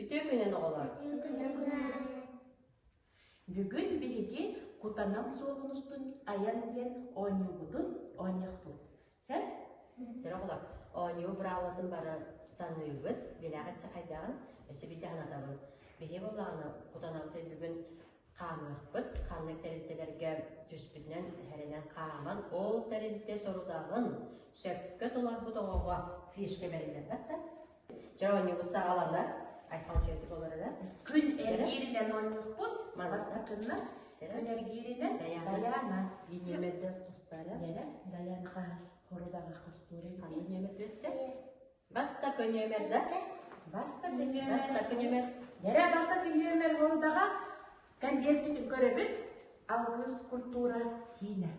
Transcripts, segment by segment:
Үтүө күнүн оҕолор! Бүгүн биһиги Кутанам суолун устун айан диэн оонньуубутун оонньохпут. Сэр? Сэр оҕолор, оонньуу быраабылатын бары саныыбыт, билэҕит чахайдаҕын, өссө биирдэ санатабын. Биһи буоллаҕына Кутанамтан бүгүн хаамыахпыт, ханнык тэрилтэлэргэ түспүтүнэн эрэнэн хааман, ол тэрилтэ сорудаҕын сөпкө толорбут оҕоҕо фишка бэриллэр да? Дьэ оонньуубут саҕаланар. Айхал үчүгэйдик олорор. Күн эргииринэн оонньуохпут. Бастакынна күн эргииринэн Дайаана. Биир нүөмэрдэ хостара. Дэрэ, Дайаана хаһас хорудаҕа хостуур эбит. Ханнык нүөмэр түөстэ? Бастакы нүөмэр да? Бастакы нүөмэр. Бастакы нүөмэр. Дэрэ, бастакы нүөмэр хорудаҕа Конвертпитин көрөбүт. Алгыс культура киинэ.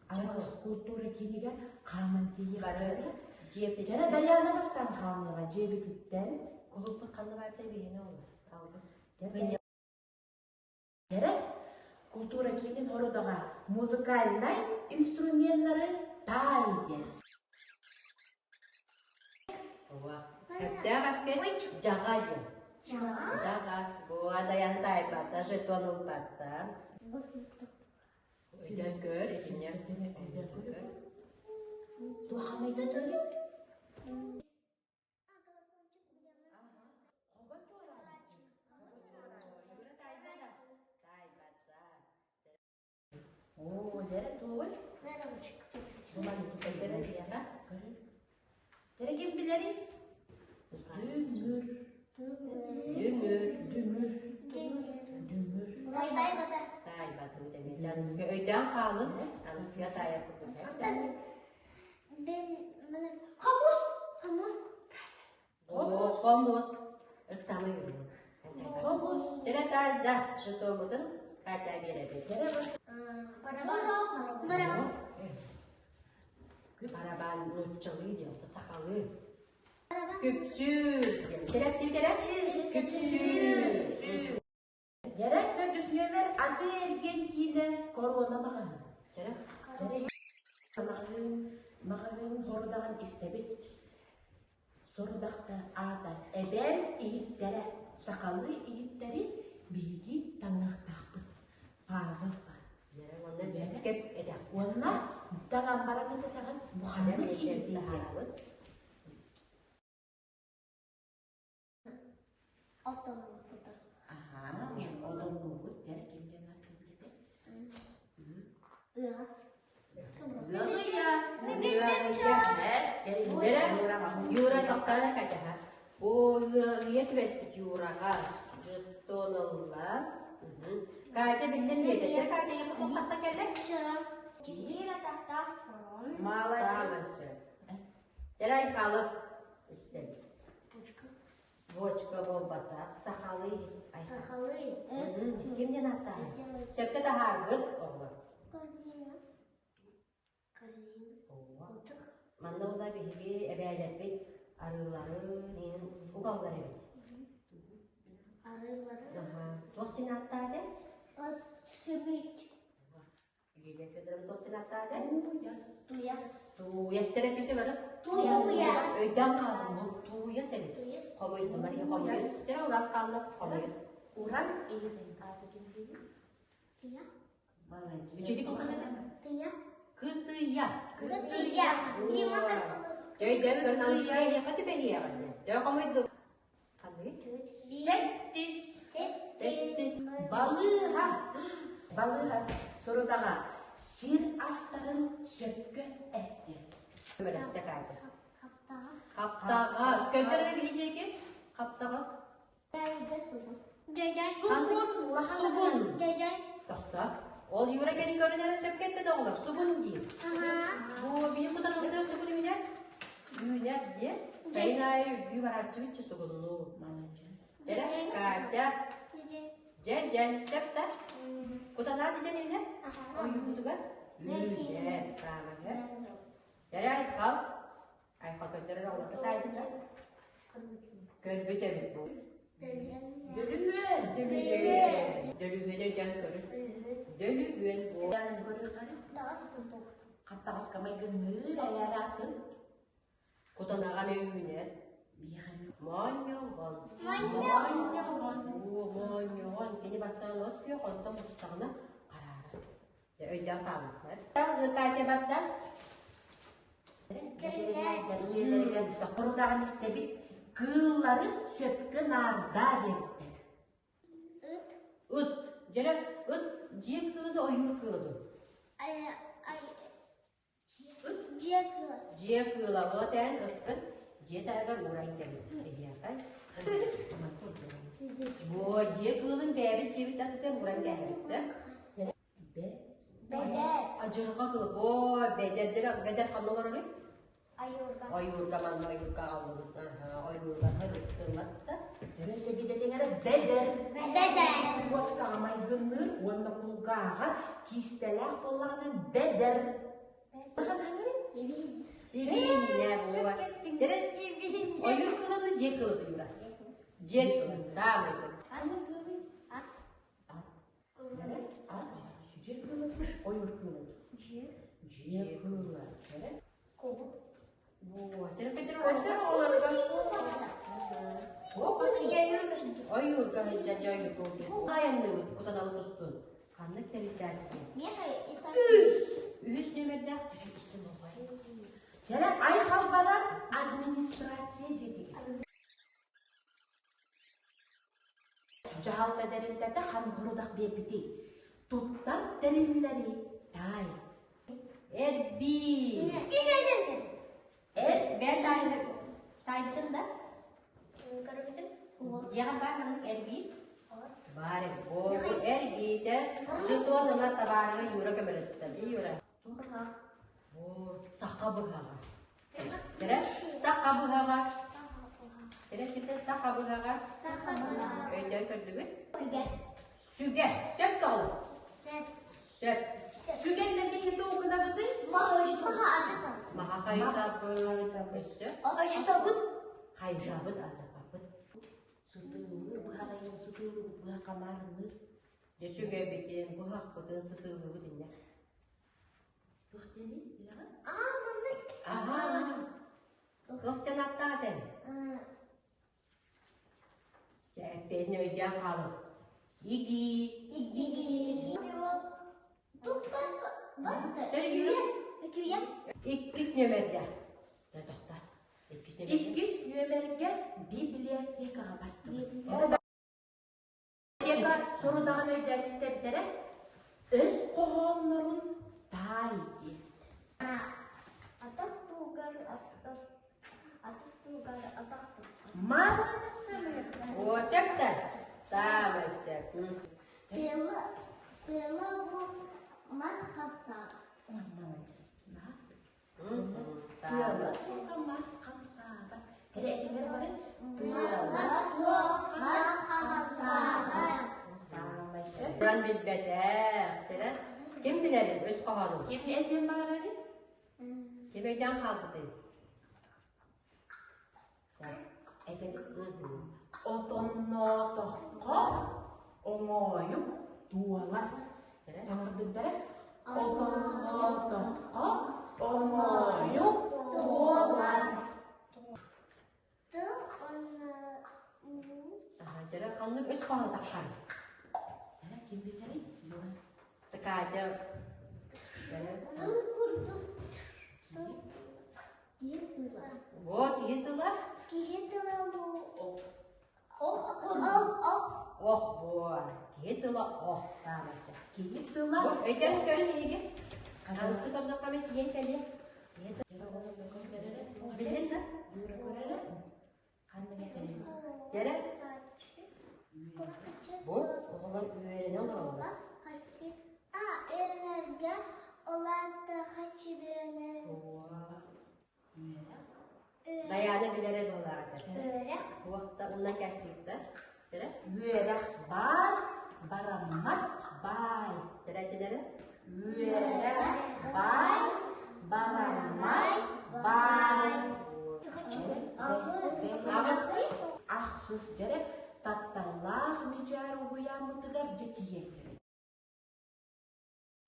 Алгыс культура киинигэр хааман тиийиэхтэрэ. Дьиэбитигэр Дайаана бастаан хаамыаҕа дьиэбититтэн. Кулуппут ханна баартай биһиэнэ олус. Алгыс. Эрэ культура киинин хорудаҕа музыкальнай инструменнары таай диэн. Эптээх эппит дьаҕа диэн. Дьаҕа. Буа дайан таайбата, жетон ылбата. Өйдөөн көр, итиннэ өйдөөн көр. Туохамайда төлү? Оо, дэрэ туой. Дэрэ ким билэрий? Дүҥүр. Дүҥүр. Дүҥүр. Дүҥүр. Таайбата дэмэ. Аныска өйдөөн хаалын. Аныска таайар курдук. Хомус. Хомус. Оо, хомус. Ыксаама юрун. Хомус. Дэрэ таайда. Жетоммутун Катя биэрэбит. Дэрэ Барабан. Барабан нууччалыы диэн, оттон сахалыы. Күпсүүр диэн. Кэлэттии кэлэ? Күпсүүр. Дэрэ төрдүс нүөмэр атыы-эргиэн киинэ корона маҕаһыын. Чэрэ. Дэрэ маҕаһыын маҕаһыын хорудаҕын истэбит. Сорудахта аата эбээн иһиттэрэ сахалыы иһиттэри биһиги таҥыахтаахпыт. Пазл баар. Дэрэ уонна сөпкө этэх. Уонна таҥан баран этэҕин бу ханнык иһит таһаарабыт. Аһаа, отоннуубут дэр ким диэн аттыыбыт Ыас. Ыаҕыйа. Дэрэ Юра тоқтана катяха. О, ыа түбэспит Юраҕа. Жетон ылла. Катя биллим диэтэ. Чэ, Катя, якутук тахсан кэллэ? Чорон. Биир атахтаах чорон. Самый сөп. Дэрэ айхалык истэн. Бочка буолбатах, сахалыы. Сахалыы. Ким диэн ааттааһын? Сөпкө таһаарбыт оҕолор. Корзина. Корзина. Оо. Манна була биһиги эбээлэрбит арыыларын иин угаллар эбит. Арыылары. Аха. Туох диэн ааттаата? Сымыыт. Лилия Федоровна туох диэн ааттаата? Тууйас. Туйас. Тууйас терапевти бары. Туйас. Өйдөөн хаалдым бу тууйас эбит. Хомуйдулар иһи хомуйун. Дьэ уран хаалла хомуйун. Уран иһитин аата ким диир? Тыя. Молодец. Үчүгэй кылган Тыя. Кытыйа. Кытыйа. Дьэ өйдөөн көрөн аныска иһиэххэ түбэһиэҕин. Дьэ хомуйдум. Ханныгый? Сэттис. Сэттис. Балыыһа. Балыыһа. Сорудаҕа сир астарын сөпкө эттэ. Көмөлөстө Катя. Хаптаҕас. Хаптаҕас. Көрдөрөр видеоки? Хаптаҕас. Дьай-дьай. Сугун. Сугун. Дьай-дьай. Тохто. Ол Юра кэлин көрүнэрин сөпкө эттэ да оҕолор. Сугун диир. Бу биһи кутанылдыр сугун үүнэр. Үүнэр диэ. Сайын аайы үргүү барааччыбыт чи сугуннуу. Молодец. Дьэрэ, Катя. Дьэ-дьэ, сөп да? Кутанаа дьэдьэн үүнэр? Ойуубутугар? Үүнэр, саамай. Дьэрэ, Айхал. Айхал көрдөрөр оҕолорго таайдылар. Көрбүт эбит бу. Дөлүһүөн. Дөлүһүөн. Дөлүһүөн өйдөөн көрүн. Дөлүһүөн бу. Хаптаҕаска майгынныыр эрээр атын. Кутанаҕа эмэ үүнэр. Моонньоҕон. Моонньоҕон. Оо, моонньоҕон. Кини бастаан от күөх, онтон бустаҕына хараарар. Дьэ, өйдөөн хаалбыттар. Катя барда. Дьиэлэригэр хорудаҕын истэбит, кыыллары сөпкө наардаа диэбиттэр. Ыт. Ыт. Дьэрэ, ыт дьиэ кыыла да ойуур кыыла дуу? Ыт Дьиэ кыыла. Дьиэ кыыла буола тээн ыттын дьиэ таһыгар ууран кэбис эһиэхэ. Буо дьиэ кыылын бэйэбит дьиэбит аттыгар ууран кээһэбит Бэ. Бэдэр. Адьырҕа кыыл. Оо, бэдэр дьэрэ бэдэр ханна олорорүй? Ойуурга. Ойуурга манна ойуурга аҕаллыбыт. Аһа, ойуурга һырыттыматта. Өрө сэгидэтиҥэрэ бэдэр. Бэдэр. Куоскаҕа майгынныыр уонна кулгааҕа киистэлээх буоллаҕына бэдэр. Сибиинньэ буо. Дьэрэ ойуур кыыла дуу, дьиэ кыыла дуу Юра? Дьиэ кыыла, саамай сөп. Ханна кыылый? Ат. Ат. Ат. Дьиэ кыыла ойуур кыыла. Дьиэ. Дьиэ кыыла. Дьэрэ. Кубук. Буо. Дьэрэ бэдэр Ойуурга сылдьан дьэ ойуур курдук. Айанныыбыт кутанабыт устун. Ханнык тэрилтээччи? Үс. Үһүс нүөмэрдээх дьэрэ истин болҕой. Дьэрэ айхал барар администрация дьиэтигэр. Дьаһалта тэрилтэтэ ханнык сорудах биэрбитий? Туттар тэриллэри таай. Эрбии. Эр Бэйэн таайбыт таайбытын да? Дьиэҕэр баар маннык эрбии? Баар эбит. Эрбии дьэ жетон ылар табаарыгар Юра көмөлөстө. Дии Юра. О, саха быһаҕа. Дьэрэ, саха быһаҕа. Дьэрэ, кимтэн саха быһаҕа? Саха быһаҕа. Өйдөөн көрдүгүт? Сүгэ. Сүгэ. Сөп тоҕо? Сөп. Сөп. Сүгэннэ киһи тугунабытый? Маха хайдабыт. Өссө? Ачтабыт. Хайдабыт, алдьаппаппыт. Сытыылыыр быһаҕайын сытыылыыбыт быһа хамаарынныыр. Дьэ сүгэбитин, быһахпытын сытыылыыбыт иннэ. Туох диэний, билэҕин? Аа, маннык. Аһаа. Кылчан аттаах этэн. Дьэ, эппиэтин өйдөөн хаалыҥ. Игии. Игии. Тух барда. Чэ, Юра. Үтүйэ. Иккис нүөмэрдээх. Дьэ, тохтоо. Иккис нүөмэрдээх. Иккис нүөмэргэ библиотекаҕа бардыбыт. Библиотека сорудаҕын өйдөөн истэрдэрэ өс хоһооннорун таай диэн. Атах туугар атыс туугар атах Мал О, сөп да? Саамай сөп. Тыала тыала бу мас хапсаах. Тыала суоха мас хамсаабат. Кэрэтигэр бары Тыала суох мас хамсаабат. Саамай сөп. Уран билбэтэх. Чэрэ, ким билэрин өс хоһоонун? Ким этиэн баҕарарый? Ким өйдөөн хаалбытый? Этэбит. Отонноотоххо оҥоойук туолар. Саҥардыбыттара. Отонноотоххо оҥоойук туолар. Тыл онно Дьэрэ ханнык өс хоһооно таххан? Ким билэрий? Катя. Тыл курдук тыл киһи тыла. Во, киһи тыла? Киһи тыла бу ох ох ох. Ох буо. Киһи тыла ох саамай сөп. Киһи тыла. Өйдөөн көрүн эһиги. Аныгыскы сордоххо эмэ тиийэн кэлиэ. Билин да? Дьэрэ. Бу оҕолор үөрэнэ олороллор. А, үөрэнэргэ олаата хаччы биэрэнэр. Дайаана билэрэ буолаата. Үөрэх. Уохта уннан кэстибиттэр. Дьэрэ. Үөрэх баар, бараммат баай. Дьэрэ Үөрэх баай, бараммат баай. Аҕыс. Ахсыс дьэрэ тапталлаах мичээр уһуйааммытыгар дьэ тиийэн кэлэр.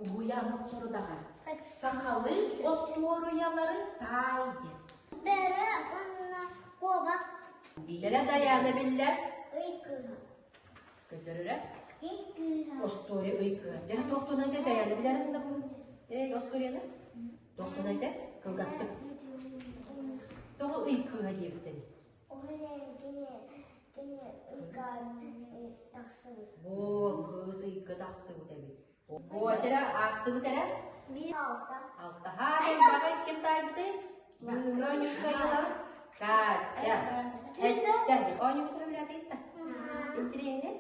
Уһуйааммыт сорудаҕа сахалыы остуоруйалары таай диэн. Бөрө уонна куобах. Билэрэ Дайаана биллэр. Ый кыыһа. Көтөрөрө. Ый кыыһа. Остуоруйа ый кыыһа. Дьэ, туохтунан этэ Дайаана билэрин да бу? Эй, остуоруйаны? Туохтунан этэ? Кылгастык. Тоҕо ый кыыһа диэбиттэрий? Тахсыбыт. Бу кыыс ыйга тахсыбыт эбит. Буочара аахтыбыт эрэ? Биир алта. Алтаһа элбэҕи ким таайбытый? Бүгүҥҥү оонньууга Катя. Эттэ. Оонньуугутун үлээтигит да? Интириэһинэй?